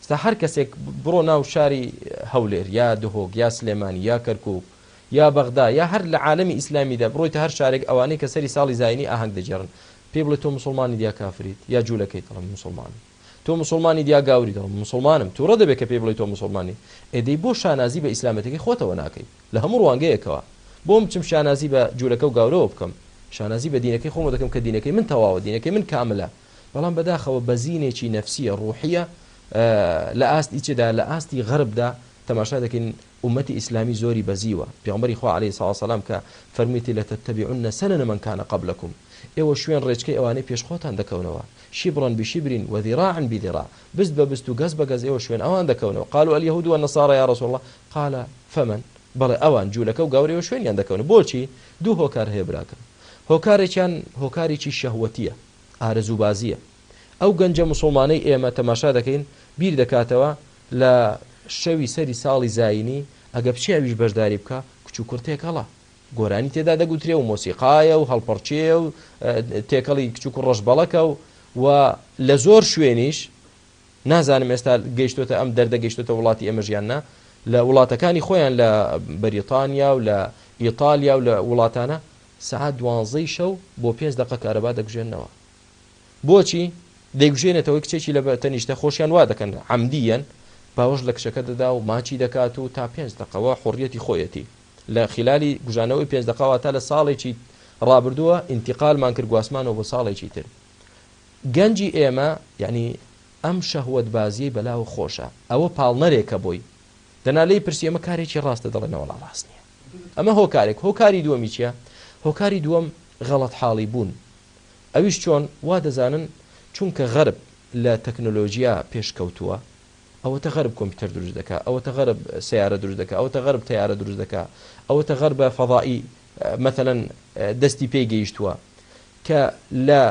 ئێستا هەر کەسێک بڕۆ ناو شاری هەولێر یا دهۆک یا سلێمانی یا کەرکوک یا بەغدا یا هەر لە عالەمی ئیسلامیدا بڕۆیتە هەر شارێک ئەوانەی کە سەری ساڵی زاینی ئاهەنگ دەگێڕن پێی بڵێ تۆ موسڵمانیت یا کافریت یا جولەکەیت دەڵێ من موسڵمانم تۆ موسڵمانیت یا گاوری دەڵێ من موسڵمانم توڕە دەبێت کە پێی بڵێی تۆ موسڵمانی ئێ دەی بۆ شانازی بە ئیسلامەتەکەی خۆتەوە ناکەی لە هەموو ڕوانگەیەکەوە بۆ بچم شانازی بە جولەکە و گاورەوە بکەم شانازی بە دینەکەی خۆمەوە دەکەم کە دینەکەی من تەواوە دینەکەی من کاملە بەڵام بەداخەوە بەزینێکی نەفسیە ڕوحیە لە ئاستی چدا لە ئاستی غەربدا تەماشا دەکەین ئومەتی ئیسلامی زۆری بەزیوە پێغەمبەری خوا علیە سڵاو سلام کە فەرموویەتی لتتبعن سنن من کان قبلکم ئێوە شوێن ڕێچکەی ئەوانەی پێش خۆتان دەکەونەوە شبرا بشبر وذراعا بذراع بست بە بست و گەز بە گەز ئێوە شوێن ئەوان دەکەونەوە قالوا اليهود والنصارى یا رسول الله قال فمن بەڵێ ئەوان جوولەکە و گاور ئێوە شوێنیان دەکەونەوە بۆچی دوو هۆکار هەیە براکەم هۆکارێکیان هۆکارێکی شەهوەتیە ئارەزووبازییە. ئەو گەنجە موسوڵمانەی ئێمە تەماشا دەکەین بیر دەکاتەوە لە شەوی سەری ساڵی زایینی ئەگە بچێ ئەویش بەشداری بکا کچ و کوڕ تێکەڵە گۆرانی تێدا دەگوترێ و مۆسیقایە و هەڵپەڕکێیە و تێکەڵی کچ و کوڕ ڕەشبەڵەکە و و لە زۆر شوێنیش نازانم ئێستا گەیشتۆتە ئەم دەردە گەیشتۆتە وڵاتی ئێمەش یان نا لە وڵاتەکانی خۆیان لە بەریتانیا و لە ئیتالیا و لە وڵاتانە سەعات دوانزەی شەو بۆ پێنج دەقە کارەبا دەکوژێننەوە. بۆچی؟ دەیکوژێنێتەوە کچێکی لە تەنیشتە خۆشیان وا دەکەن عەمدییەن باوەش لە کچەکە دەدا و ماچی دەکات و تا پێنج دەقە وا حوڕیەتی خۆیەتی لە خیلالی کوژانەوەی پێنج دەقە واتا لە ساڵێکی ڕابردووە ئینتیقالمان کرد گواستمانەوە بۆ ساڵێکی تر گەنجی ئێمە یعنی ئەم شەهوەتبازیەی بەلاوە خۆشە ئەوە پاڵنەرێکە بۆی دەنا لێی پرسی ئەمە کارێکی ڕاستە دەڵێ نەوەڵا ڕاست نییە ئەمە هۆکارێک هۆکاری دووەمی چیە هۆکاری دووەم غەڵەت حاڵی بوون ئەویش چۆن وا دەزانن چونکە غەرب لە تەکنۆلۆژیا پێشکەوتووە ئەوەتە غەرب کۆمپیوتەر دروست دەکا ئەوەتە غەرب سەیارە دروست دەکا ئەوەتە غەرب تەیارە دروست دەکا ئەوەتە غەربە فەضائی مەثەلەن دەستی پێی گەیشتووە کە لە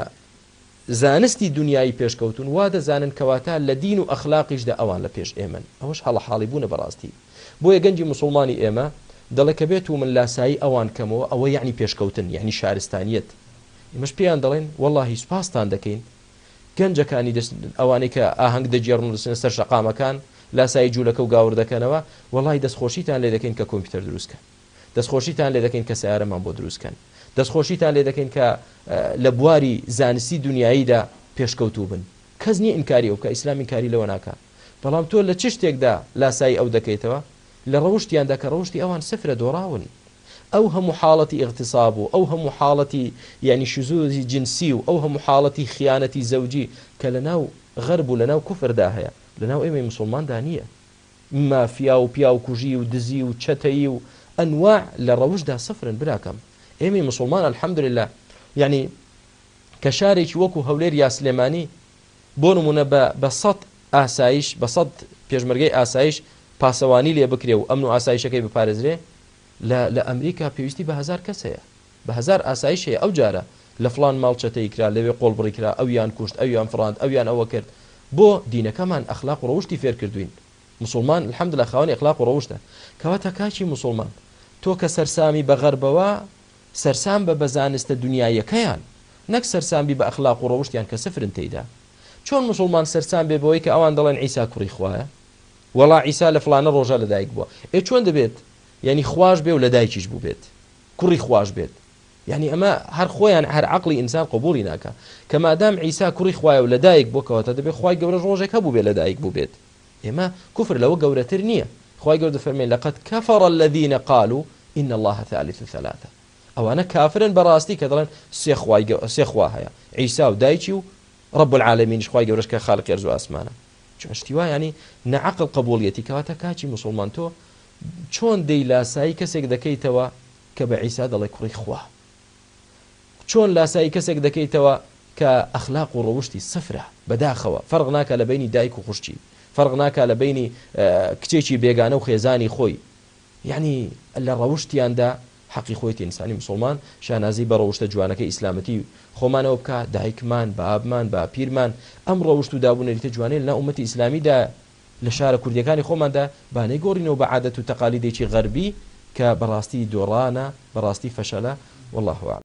زانستی دونیایی پێشکەوتوون وا دەزانن کەواتە لە دین و ئەخلاقیشدا ئەوان لە پێش ئێمەن ئەوەش هەڵە حاڵی بوونە بەڕاستی بۆیە گەنجی موسوڵمانی ئێمە دەڵێ کە بێتو من لاسایی ئەوان کەمەوە ئەوە یەعنی پێشکەوتن یەعنی شارستانیەت ئێمەش پێیان دەڵێن وەڵاهی سوپاستان دەکەین گەنجەکانی دەست ئەوانەی کە ئاهەنگ دەگێڕن و دەچنە سەر شەقامەکان لاسایی جوولەکە و گاور دەکەنەوە وەڵاهی دەستخۆشیتان لێ دەکەین کە کۆمپیوتەر دروست کەن دەستخۆشیتان لێ دەکەین کە سەیارەمان بۆ دروست کەن. دەستخۆشیتان لێ دەکەین کە لە بواری زانستی دونیاییدا پێشکەوتوو بن. کەس نییە ئینکاری ئەو بکا، ئیسلام ئینکاری لەوە ناکا. بەڵام تۆ لە چ شتێکدا لاسایی ئەو دەکەیتەوە؟ لە ڕەوشتیاندا کە ڕەوشتی ئەوان سفرە، دۆڕاون. ئەو هەموو حاڵەتی ئیغتیساب و ئەو هەموو حاڵەتی یانی شزوزی جنسی و ئەو هەموو حاڵەتی خیانەتی زەوجی کە لە ناو غەرب و لە ناو کوفردا هەیە، لە ناو ئێمەی موسوڵماندا نییە. مافیا و پیاوکوژی و دزی و چەتەیی و ئەنواع لە ڕەوشدا سفرن براکەم ئێمەی موسڵمان الحمدللە یەعنی کە شارێکی وەکو هەولێر یا سلێمانی بۆ نمونە بە بە سەد ئاسایش بە سەد پێشمەرگەی ئاسایش پاسەوانی لێ بکرێ و ئەمن و ئاسایشەکەی بپارێزرێ لە لە ئەمریکا پێویستی بە هەزار کەس هەیە بە هەزار ئاسایش هەیە ئەو جارە لە فڵان ماڵ چەتەی کرا لەوێ قۆڵبڕی کرا ئەویان کوشت ئەویان فڕاند ئەویان ئەوە کرد بۆ دینەکەمان ئەخلاق و ڕەوشتی فێر کردوین موسوڵمان الحمدللە خاوەنی ئەخلاق و ڕەوشتە کەواتە کاکی موسوڵمان تۆ کە سەرسامی بە غەربەوە سەرسام بە بە زانستە دونیاییەکەیان نەک سەرسام بی بە ئەخلاق و ڕەوشتیان کە سفرن تێیدا چۆن موسوڵمان سەرسام بێ بەوەی کە ئەوان دەڵێن عیسا کوڕی خوایە وەڵا عیسا لە فڵانە ڕۆژا لەدایک بووە ئێ چۆن دەبێت یعنی خواش بێ و لەدایکیش بووبێت کوڕی خواش بێت یانی ئەمە هەر خۆیان هەر عەقڵی ئینسان قبوڵی ناکا کە مادام عیسا کوڕی خوایە و لەدایک بووە کەواتە دەبێ خوای گەورەش ڕۆژێک هەبووبێ لەدایک بووبێت ئێمە کوفر لەوە گەورەتر نییە خوای گەورە دەفەرمێ لقد کفر الذین قالوا ان الله ثالث ثلاثە ئەوانە کافرن بەڕاستی کە دەڵێن سێ خوای سێ خوا هەیە عیسا و دایکی و رب العالمینیش خوای گەورەش کە خالقی ئەرز و ئاسمانە چۆن شتی وا یانی نە عەقڵ قبوڵیەتی کەواتە کاکی موسڵمان تۆ چۆن دێی لاسایی کەسێک دەکەیتەوە کە بە عیسا دەڵێ کوڕی خوا چۆن لاسایی کەسێک دەکەیتەوە کە ئەخلاق و ڕەوشتی سفرە بەداخەوە فەرق ناکا لە بەینی دایک و خوشکی فەرق ناکا لە بەینی کچێکی بێگانە و خێزانی خۆی یعنی لە ڕەوشتیاندا حەقی خۆیەتی ئینسانی مسوڵمان شانازی بە ڕەوشتە جوانەکەی ئیسلامەتی خۆمانەوە بکا دایکمان بابمان باپیرمان ئەم ڕەوشت و دابونەریتە جوانەی لەناو ئومەتی ئیسلامیدا لە شارە کوردیەکانی خۆماندا با نەیگۆڕینەوە بە عادەت و تەقالیدێکی غەربی کە بەڕاستی دۆڕانە بەڕاستی فەشەلە واللە اعلم.